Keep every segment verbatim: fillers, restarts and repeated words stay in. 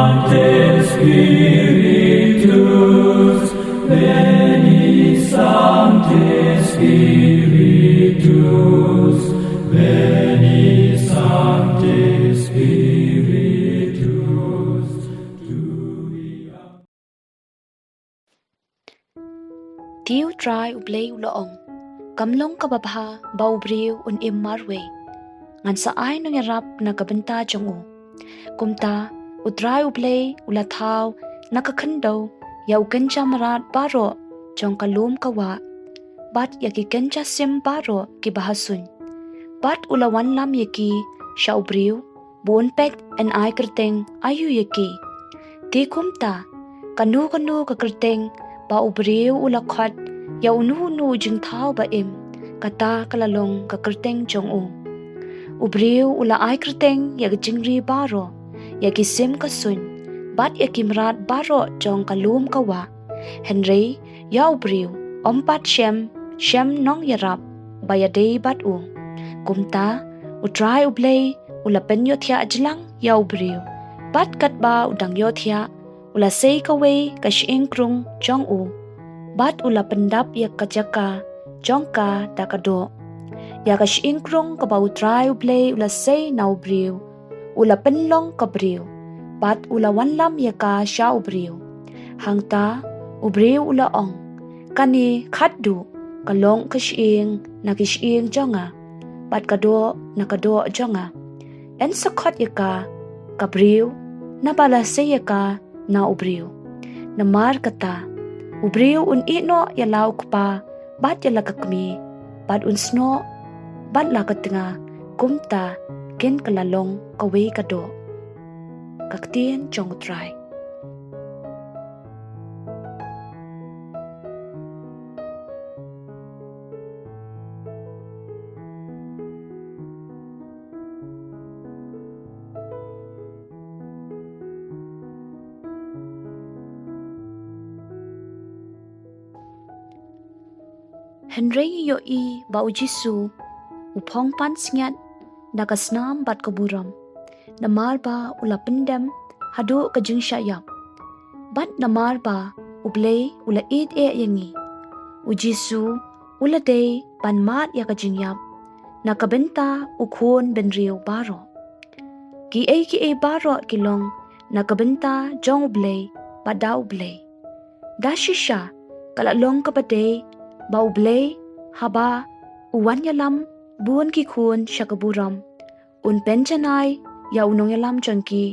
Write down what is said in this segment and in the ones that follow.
Sancte Spiritus, veni, Sancte Spiritus, veni, Sancte Spiritus. Te U Trai U Blei u la ong: Kam long kaba bha ba u briew un im marwei. Ngan sa ai nongïarap na ka bynta jong u. Kumta U Trai U Blei u la thaw na ka khyndew ïa u kynja mrad baroh jong ka lum ka wah, bad ïa ki kynja sim baroh kiba ha suiñ. Bad u la wanlam ïa ki sha u briew, ba un peit yn ai kyrteng aïu ïa ki. Te kumta, kano kano ka kyrteng ba u briew u la khot ïa uno uno u jingthaw ba im, kata ka la long ka kyrteng jong u. U briew u la ai kyrteng ïa ka jingri baroh, ïa ki sim ka suiñ, bad ïa ki mrad baroh jong ka lum ka wah. Hynrei ïa u briew, ym pat shem, shem nongïarap ba ïadei bad u. Kumta, U Trai U Blei u la pynïohthiah jlang ïa u briew, bad katba u dang ïohthiah, u la sei kawei ka shyieng krung jong u, bad u la pyndap ïa ka jaka jong ka da ka doh. Ïa ka shyieng krung kaba U Trai U Blei u la sei na u briew, u la pynlong ka briew, bad u la wanlam ïa ka sha u briew. Hangta u briew u la ong: Kane khatduh ka long ka shyieng na ki shyieng jong nga, bad ka doh na ka doh jong nga. Yn sa khot ïa ka ka briew, naba la sei ïa ka na u briew. Namar kata, u briew un ïeh noh ïa la u kpa bad ïa la ka kmie, bad un snoh bad la ka tnga, kumta kin kylla long kawei ka doh. Ka ktien jong U Trai. Hynrei ïohi ba U Jisu u phong pansngiat na ka snam bad ka burom, namar ba u la pyndem haduh ka jingshah ïap, bad namar ba U Blei u la ïeit eh ïa ngi, U Jisu u la dei ban mad ïa ka jingïap na ka bynta u khun bynriew baroh. Kiei kiei baroh ki long na ka bynta jong U Blei bad da U Blei. Da shisha ka la long kaba dei ba U Blei, haba u wan ïalam bun ki khun sha ka burom, un pynjanai ïa u nongïalam jong ki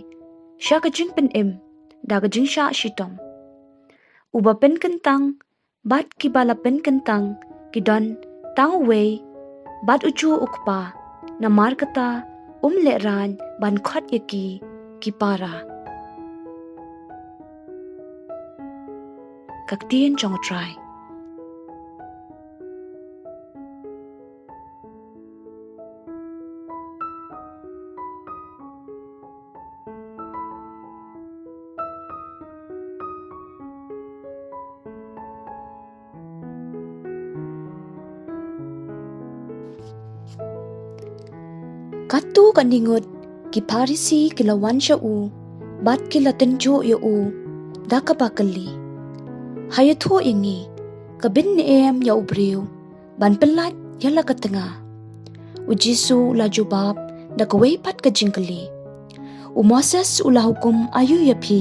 sha ka jingpynim da ka jingshah shitom. Uba pynkyntang bad kiba la pynkyntang ki don tang uwei, bad u juh u Kpa, namar kata um lehraiñ ban khot ïa ki ki para. Ka ktien jong U Trai. Katto katne ngut ki Pharisi ki la wan sha u, bad ki la tynjuh ïa u da kaba kylli: Ha ïathuh ïa ngi, ka bynne em ïa u briew ban pyllait ïa la ka tnga? U Jisu u la jubab da kawei pat ka jingkylli: U Moses u la hukum aïu ïa phi?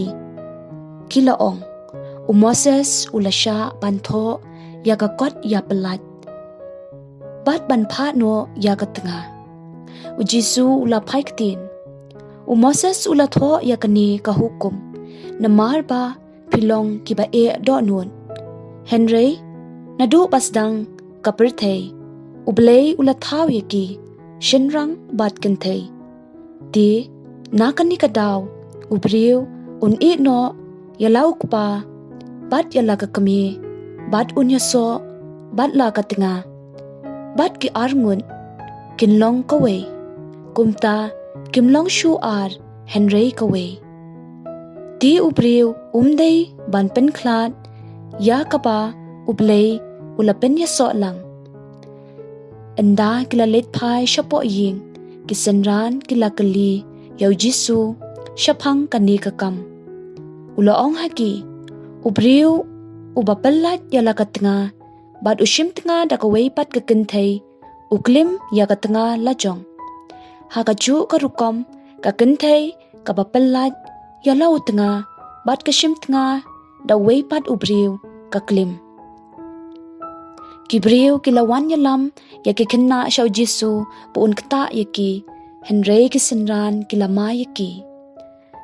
Ki la ong: U Moses u la shah ban thoh ïa ka kot ïapyllait, bad ban phah noh ïa ka tnga. U Jisu u la phai ktien: U Moses u la thoh ïa kane ka hukum namar ba phi long kiba eh dohnud. Hynrei naduh ba sdang ka pyrthei, U Blei u la thaw ïa ki shynrang bad kynthei. Te na kane ka daw, u briew un ïeh noh ïa la u kpa bad ïa la ka kmie, bad un ïasoh bad la ka tnga, bad ki arngut kin long kawei. Kumta kim long shuh ar, hynrei kawei. Te u briew um dei ban pynkhlad ïa kaba U Blei u la pynïasoh lang. Ynda ki la leit phai shapoh ïing, ki synran ki la kylli ïa u Jisu shaphang kane ka kam. U la ong ha ki, u briew uba pyllait ïa la ka tnga bad u shim tnga da kawei pat ka kynthei, u klim ïa ka tnga lajong. Ha kajuh ka rukom, ka kynthei kaba pyllait ïa la u tnga bad ka shim tnga da uwei pat u briew, ka klim. Ki briew ki la wan ïalam ïa ki khynnah sha u Jisu ba un ktah ïa ki, hynrei ki synran ki la mai ïa ki.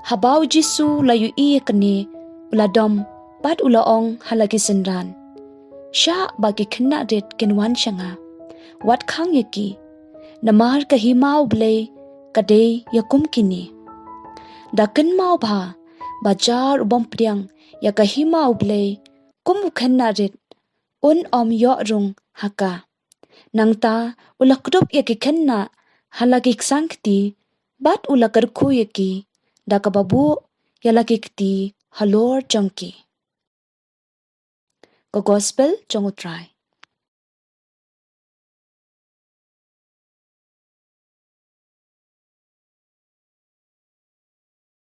Haba u Jisu u la ïohi ïa kane, u la dom bad u la ong ha la ki synran, shah ba ki khynnah rit kin wan sha nga. Wat khang ïa ki, namar ka hima u Blei ka dei ïa kum kine. Da kynmaw bha ba jar u bym pdiang ïa ka hima u Blei kum u khynnah rit, un ym ïoh rung ha ka. Nangta u la kdup ïa ki khynnah ha la ki ksang kti bad u la kyrkhu ïa ki da kaba buh ïa la ki kti halor jong ki. Ka Gospel jong U Trai.